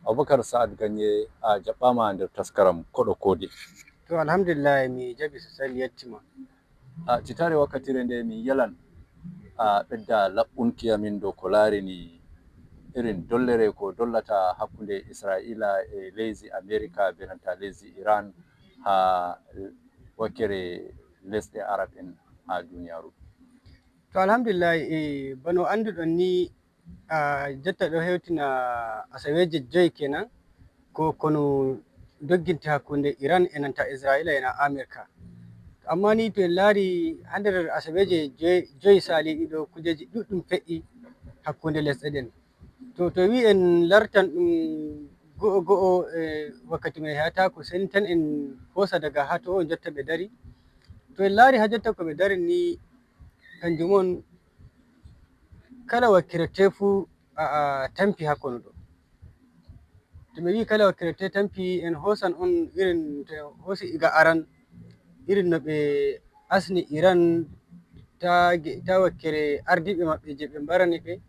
Abubakar Sa'ad Ganye, a jaɓɓama nder taskaram Koɗo Kode. To, alhamdulillah, mi jaɓi sosai, mi yettima. A citare wakkatire nde min yelan a ɓedda laɓɓunki amin dow ko larini irin dollere ko dollata hakkunde Israila e leydi America be nanta lesdi Iran ha wakkere lesɗe Arab en ha duniyaru. To, alhamdulillah, e bano anduɗon ni, a jotta ɗo hewtina asaweje 5 kenan ko kono dogginta hakkunde Iran e nanta Israila ena America. Amma ni to en laari ha nder asaweje 5 saliɗi ɗo, kujeji ɗuɗɗum fe'i hakkunde lesɗe ɗen. To wi en lartan ɗum go'o go'o e wakkati mai hayatako, sai tan en hosa daga ha to on jotta ɓe dari. To en laari ha jotta ko ɓe dari ni, kanjum on kala wakkere tefu a tampi ha kono ɗo. To ɓe wi kala wakkere te tampi, en hosan on irin to en hosi iga aran irin no ɓe asni Iran ta wakkere ardiɓe maɓɓe je ɓe mbarani ɓe,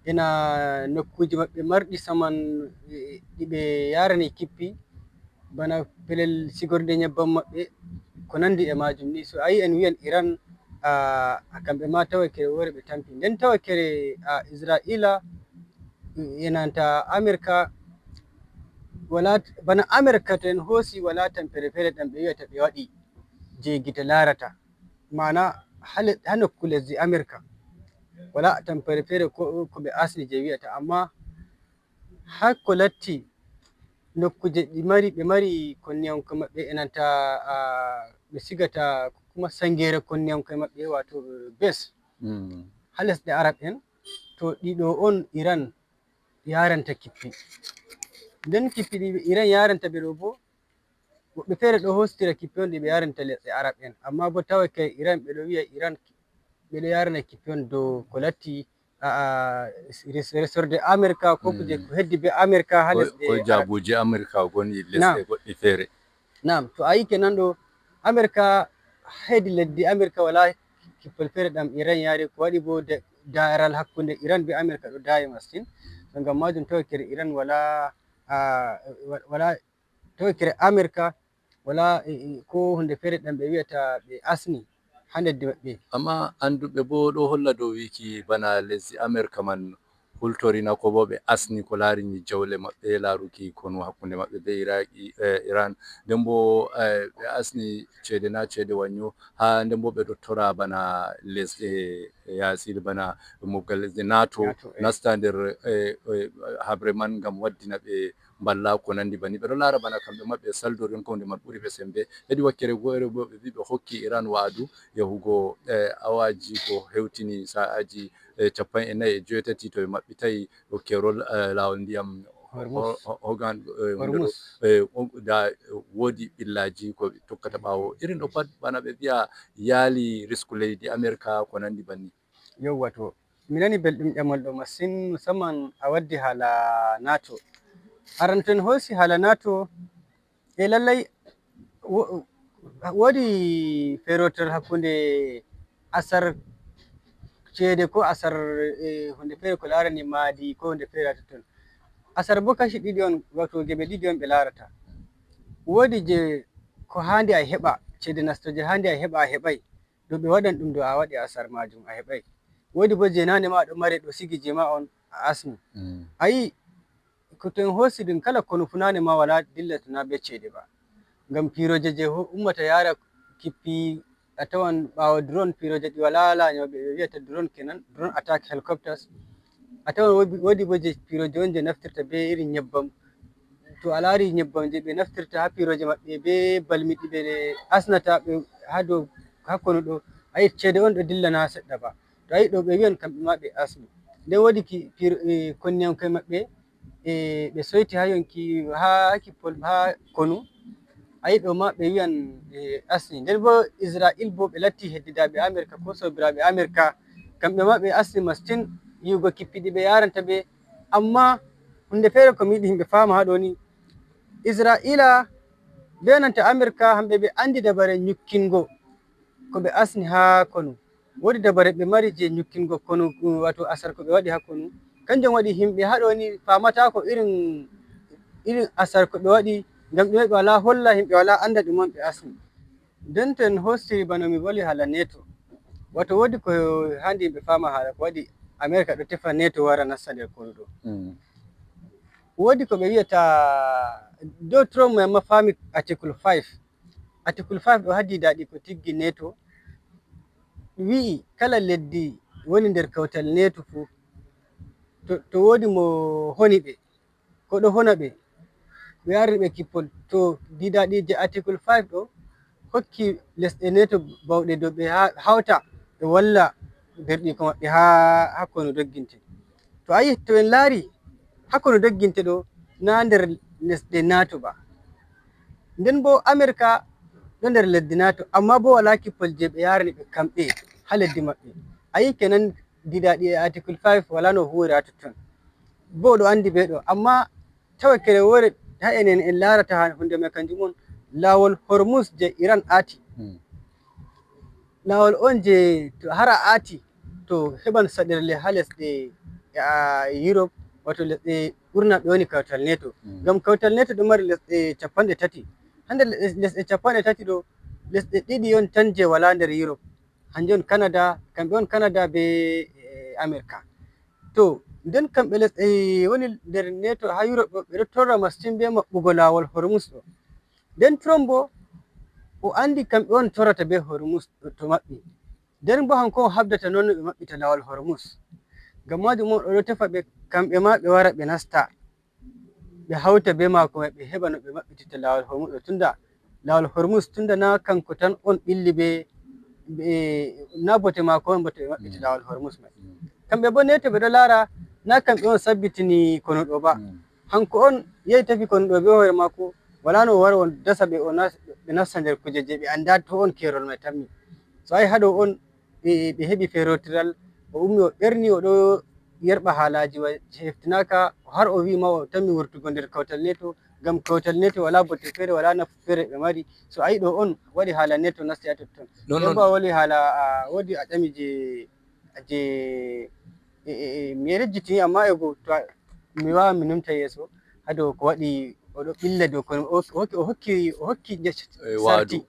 ena nokkuji maɓɓe marɗi saman ɗi ɓe yarani kippi, bana pelel sigorde nyebbam maɓɓe, ko nandi e majum ni. So ayi en wiyan Iran a kamɓe ma ta wakkere wore ɓe tampi. Nden ta wakkere Israila enanta America, wala bana America to en hosi, wala tampere fere ɗam ɓe wiyata ɓe waɗi je gite larata, mana ha nokku lesdi America wala tampere fere ko ɓe asni je wiyata. Amma har ko latti nokkuje ɗi mari ɓe mari konniyanko maɓɓe enanta ɓe sigata kuma sangere konniyanko maɓɓe, wato base ha lesɗe Arab en, to ɗiɗo on Iran yaranta kippi. Nden kippi ɗi Iran yaranta ɓe ɗo bo, woɓɓe fere ɗo hostira kippi on ɗi ɓe yaranta lesɗe Arab en. Amma bo tawa kai Iran, ɓe ɗo wi'a Iran ɓe ɗo yarana kippi on dow ko latti resorde America ko kuje ko heddi be America ha lesɗe ko jabuji America goni lesɗe goɗɗi feere. Nam, to ayi kenan ɗo America, hedi leddi America wala kippol fere ɗam Iran yari. Ko waɗi bo daral hakkunde Iran be America ɗo dayi masin. To ngam majum tawakkere Iran wala tawakkere America wala ko hunde fere ɗam ɓe wiyata ɓe asni ha leddi maɓɓe. Amma anduɓe bo ɗo holla dow wiki bana lesdi America man hultorina ko bo ɓe asni ko larini jawle maɓɓe laruki konu hakkunde maɓɓe be Iraqi Iran. Nden bo ɓe asni ceede na ceede wanyo ha nden bo ɓe ɗo tora bana lesɗe yaasi, bana mobgal lesɗe NATO nasta nder habre man ngam waddina ɓe mballa, ko nandi bani. Ɓe ɗo lara bana kamɓe ma ɓe saldori on ko hunde man ɓuri ɓe sembe. Hedi wakkere go'ere bo, ɓe wi ɓe hokki Iran wa'adu yahugo awaji ko hewtini sa'aji 48 to ɓe maɓɓitai ɗo kerol lawol ndiyam hogan da wodi ɓillaji ko ɓe tokkata ɓawo irin ɗo pat, bana ɓe mbiya yaali risku leydi America, ko nandi banni. Yauwa, to mi nani belɗum ƴamol ɗo masin, musamman a waddi haala NATO. Aran to en hosi haala NATO e lallai wodi ferotal hakkunde asar ceede ko asar hunde fere ko larani maadi ko hunde fere ha totton. Asar bo kashi ɗiɗi on, wato geɓe ɗiɗi on ɓe larata. Wodi je ko handi a heɓa ceede nastoje, handi a heɓa a heɓai ɗo, ɓe waɗan ɗum dow a waɗi asar majum a heɓai. Wodi bo je nane ma ɗo mari ɗo sigi je ma on a asni. Ayi ko to en hosi ɗum, kala kono fu nane ma wala dillata na be ceede ba, ngam piroje je ummata yara kippi, a tawan ɓawo drone, piroje ɗi wala lañoɓe ɓe wiyata drone kenan, drone attack helicopters. A tawan wodi bo je piroje on je naftirta be irin nyebbam. To a laari nyebbam je ɓe naftirta ha piroje maɓɓe be balmi ɗi ɓe asnata ɓe ha dow hakkono ɗo, ayi ceede on ɗo dilla na seɗɗa ba. To ayi ɗo ɓe wiyan kamɓe ma ɓe asni. Nden wodi konniyankoye maɓɓe e ɓe soyti ha yonki ha kippol ha konu, ayi ɗo ma ɓe wiyan ɓe asni. Nden bo Israil bo ɓe latti heddidaɓe America ko sobiraɓe America, kamɓe ma ɓe asni mastin yiwugo kippi ɗi ɓe yaranta ɓe. Amma hunde fere ko mi yiɗi himɓe fama ha ɗo ni, Israila be nanta America hamɓe ɓe andi dabare nyukkingo ko ɓe asni ha konu. Wodi dabare ɓe mari je nyukkingo konu, wato asar ko ɓe waɗi ha konu. Kanjum waɗi himɓe ha ɗo ni famata ko irin Irin asar ko ɓe waɗi ngam ɗume ɓe wala holla himɓe, wala anda ɗum on ɓe asni. Nden to en hostiri bano mi voli haala NATO, wato wodi ko handi yimɓe fama haala ko waɗi America ɗo tefa NATO wara nasta nder konu ɗo. Wodi ko ɓe wiyata dow Trump mai ma fami article 5. Article 5 ɗo haddi daɗi ko tiggi NATO wi'i kala leddi woni nder kawtal NATO fuu, to wodi mo honi ɓe ko ɗo hona ɓe, ɓe yari ɓe kippol. To didaɗi je article 5 ɗo hokki lesɗe NATO bawɗe dow ɓe hawta ɓe walla derɗiko maɓɓe ha kono dogginte. To ayi, to en laari hakkono dogginte ɗo na nder lesɗe NATO ba. Nden bo America ɗo nder leddi NATO, amma bo wala kippol je ɓe yarani ɓe kamɓe ha leddi maɓɓe. Ayi kenan didaɗi e article 5 wala no huwira ha totton, bo ɗo andi ɓe ɗo. Amma tawa kere wore ha enen en larata ha hunde mai, kanjum on lawol Hormus je Iran ati. Lawol on je to har a ati to heɓan saɗirle ha lesɗe Europe, wato lesɗe ɓurna ɓe woni kawtal NATO. Ngam kawtal NATO ɗo mari lesɗe 30. Ha nder lesɗe 30 ɗo, lesɗe ɗiɗi on tan je wala nder Europe, hanjum on Canada, kamɓe on Canada be America. To nden kamɓe lesɗe woni nder NATO ha Europe ɗo, ɓe ɗo torra masin be maɓɓugo lawol Hormus ɗo. Nden Trump bo o andi kamɓe on torrata be Hormus to maɓɓi. Nden bo hanko o habdata non no ɓe maɓɓita lawol Hormus. Ngam majum on oɗo tefa ɓe kamɓe ma ɓe wara ɓe nasta, ɓe hauta be mako mai, ɓe heɓa no ɓe maɓɓititta lawol Hormus ɗo. Tunda lawol Hormus, tunda na kanko tan on ɓilli ɓe na bote mako on bote ɓe maɓɓiti lawol Hormus mai. Kamɓe bo NATO ɓe ɗo laara na kamɓe on sabbitini kono ɗo ba. Hanko on yehi tafi kono ɗo be hoore mako, wala no o wara o dasa ɓe, ɓe nasta nder kuje je ɓe anda to on kerol mai tammi. So ayi haɗo on ɓe heɓi ferotiral, o ummi o ɓerni, o ɗo yerɓa haalaji heftinaka, har o wi ma o tammi wurtugo nder kawtal NATO, ngam kawtal NATO wala bote fere, wala nafu fere ɓe mari. So ayi ɗo on waɗi haala NATO nasti ha totton. Nden bo a woli haala, wodi a ƴami je mi yejjitini, amma ego to mi wawan mi numta yeeso ha dow ko waɗi oɗo ɓilla dow kono o hokki sarti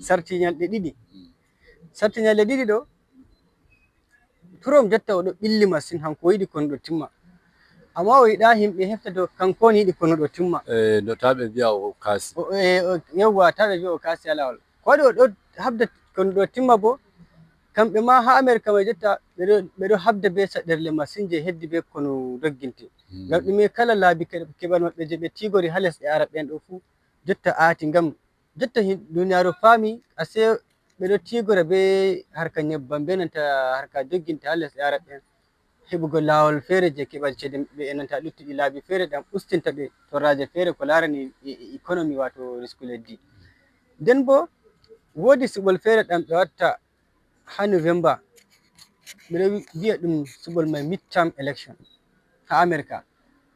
sarti nyalɗe 2. Sarti nyalɗe 2 ɗo, Trump jotta oɗo ɓilli masin. Hanko o yiɗi kono ɗo timma, amma o yiɗa himɓe hefta dow kanko on yiɗi kono ɗo timma. No ta ɓe mbiya o kasi. Yawwa, ta ɓe mbiya o kasi ha lawol. Ko waɗi o ɗo habda kono ɗo timma bo, kamɓe ma ha America mai jotta ɓe ɗo habda be saɗirle masin je heddi be kono dogginte. Ngam ɗume? Kala laabi keɓal maɓɓe je ɓe tigori ha lesɗe Arab en ɗo fuu jotta aati. Ngam jotta duniyaru faami ase ɓe ɗo tigora be harka nyebbam be nanta harka dogginta ha lesɗe Arab en, heɓugo lawol fere je keɓal cede ɓe e nanta luttuɗi laabi fere ɗam ustinta ɓe torraje fere ko larani economy, wato risku leddi. Nden bo wodi suɓol fere ɗam ɓe watta ha November, ɓe ɗo wiya ɗum suɓol mai midterm election ha America.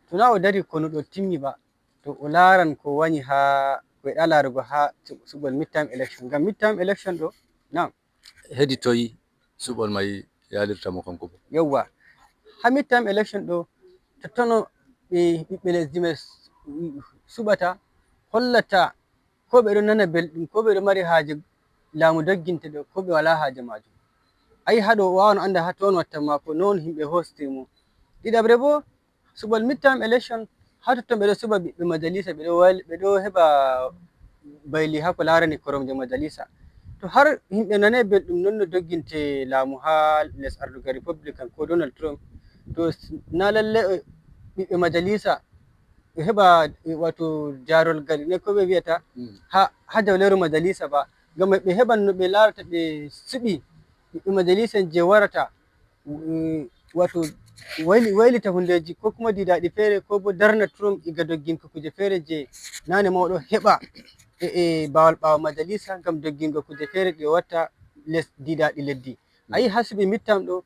To na o dari kono ɗo timmi ba, to o laran ko wani ha ko yiɗa larugo ha suɓol midterm election. Ngam midterm election ɗo na hedi toyi suɓol mai yalirta mo kanko bo. Yawwa, ha midterm election ɗo, tottono ɓe ɓiɓɓe lesdi mai suɓata hollata ko ɓe ɗo nana belɗum, ko ɓe ɗo mari haaje laamu dogginta ɗo, ko ɓe wala haaje majum. Ayi haɗo o wawan anda ha to on watta mako non himɓe hostimo. Ɗiɗabre bo, suɓol midterm election ha totton ɓe ɗo suɓa ɓiɓɓe majalisa, ɓe ɗo heɓa bayli ha ko larani koromje majalisa. To har himɓe nanai belɗum non no dogginte laamu ha les ardugal Republican ko Donald Trump, to na lalle ɓiɓɓe majalisa ɓe heɓa wato jarolgal ne ko ɓe wiyata ha jawleru majalisa ba. Ngam ɓe heɓan no ɓe larata ɓe suɓi ɓiɓɓe majalisa je warata wato waylita hundeji ko kuma didaɗi fere, ko bo darna Trump iga dogginko kuje fere je nane ma oɗo heɓa e bawal ɓawo majalisa ngam doggingo kuje fere ɗe watta les didaɗi leddi. Ayi ha suɓi midterm ɗo,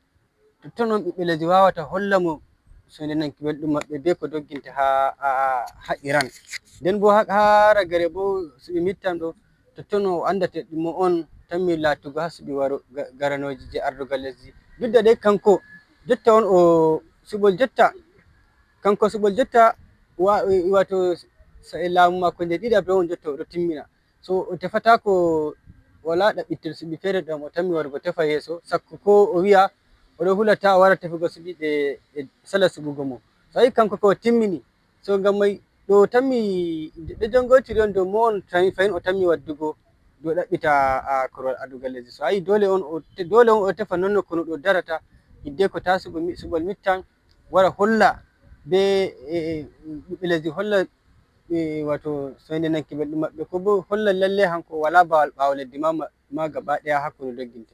totton on ɓiɓɓe leddi wawata holla mo sonde nanki belɗum maɓɓe be ko dogginta ha Iran. Nden bo ha ragare bo suɓi midterm ɗo, totton o andata ɗumo on tanmi latugo ha suɓi waro garanoji je ardugal lesdi. Duk da dai kanko jotta on o suɓol jotta, kanko suɓol jotta. Wato laamu mako nde ɗiɗaɓre on jotta oɗo timmina. So o tefata ko wala ɗaɓɓittel suɓi fere ɗam o tammi warugo tefa yeeso, sakko ko o wi'a oɗo hula ta o wara tefugo suɓi ɓe sala suɓugo mo. So ayi kanko ko o timmini, so ngam mai ɗo tammi ɗo jangotiri on dow mo on fahin o tammi waddugo dow ɗaɓɓita korwal ardugal lesdi. So ayi dole on o tefa nonno kono ɗo darata hiddeko ta suɓol mittan wara holla be ɓiɓɓe lesdi, holla wato soinde nanki belɗum maɓɓe, ko bo holla lalle hanko wala bawal ɓawo leddi ma gaba ɗaya hakkude dogginte.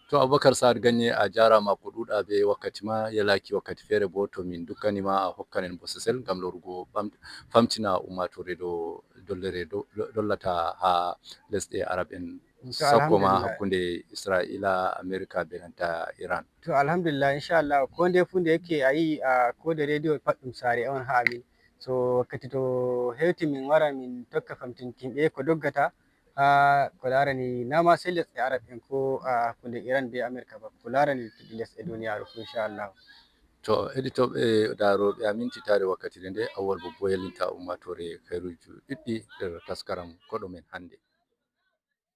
To, Aboubacar Sa'ad Ganye, a jarama ko ɗuɗa be wakkati ma yalaki. Wakkati fere bo to min dukkanima, a hokkan en bososel ngam lorugo famtina ummatore ɗo dollere dollata ha lesɗe Arab en, sakko ma hakkunde Israila, America be nanta Iran. To, alhamdulillah, inchallah ko nde fu nde yake a yi ko de rediyo pat ɗum sare on ha amin. So wakkati to hewti, min wara min tokka famtinki himɓe ko doggata ha ko larani nama sai lesɗe Arab en ko hakkunde Iran be America ba, ko larani luttuɗi lesɗe duniyaru fu, inchallah. To, heɗitoɓe daroɓe aminti tare wakkatire nde awwal bo yelinta ummatore kairuji ɗuɗɗi nder taskaram koɗo men hande.